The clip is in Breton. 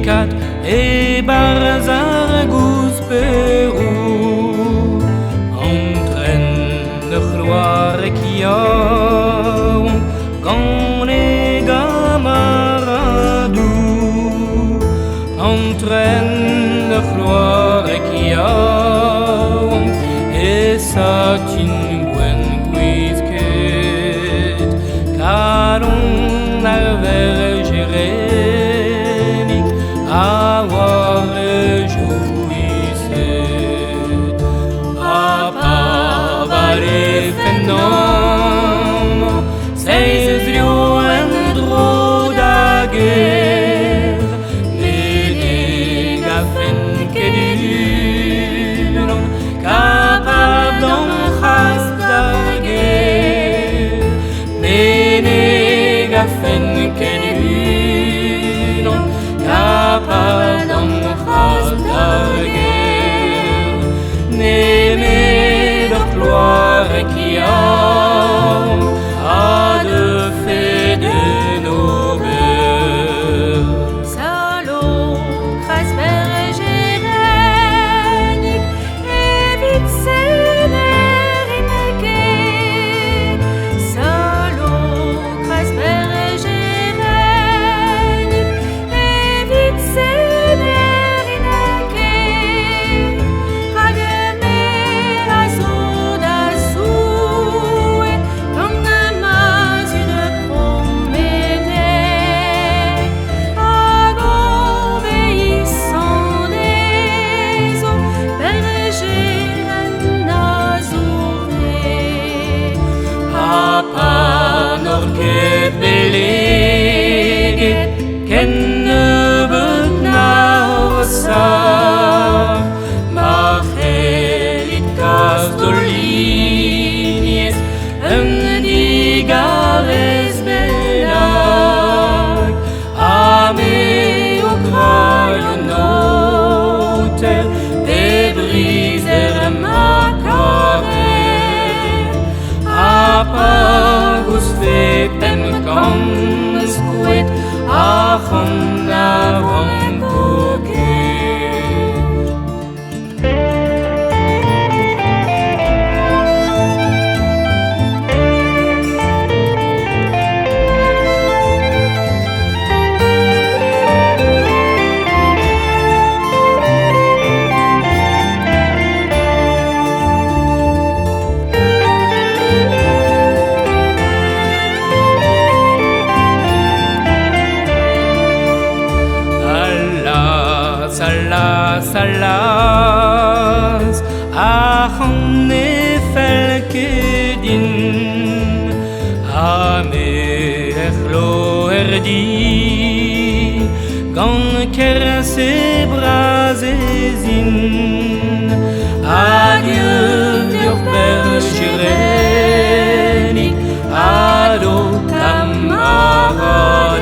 Lekat e-barzh ar gousperoù. Antren ur c'hloareg yaouank gant e gamaradoù. Antren ur c'hloareg yaouank e satin gwenn gwisket. Kalon ar verjerennig a oa rejouiset. Ha pa valefen amañ seizh vlio en-dro da gêr, ne degafen ket unan kapabl d'am c'has d'ar gêr. Ne negafen ket unan kapabl d'am c'has d'ar gêr. Nemet ur kloareg yaouank a deufe d'en ober. Salokras berjerennig, evit se ne rin ket. Salokras berjerennig, evit se ne rin ket. Rak me a zo da Zoue gant ma zud prometet. Hag obeisant dezho, berjeren a zo ret. Ha pa n'oc'h ket beleget ken nebeut na ho sac'h, ma c'hellit kas d'ho lignez un digarez bennak. Ha me ho kraio an aoter pe brizer ma karer. Ha pa goustfe 500 skoed arc'hant na vanko ket. Allaz, allaz, allaz, arc'hant ne fell ket din. Ha me er c'hloerdi gant kerse bras ez in. Adieu d'ur berjerennig ha d'ho kamaradou.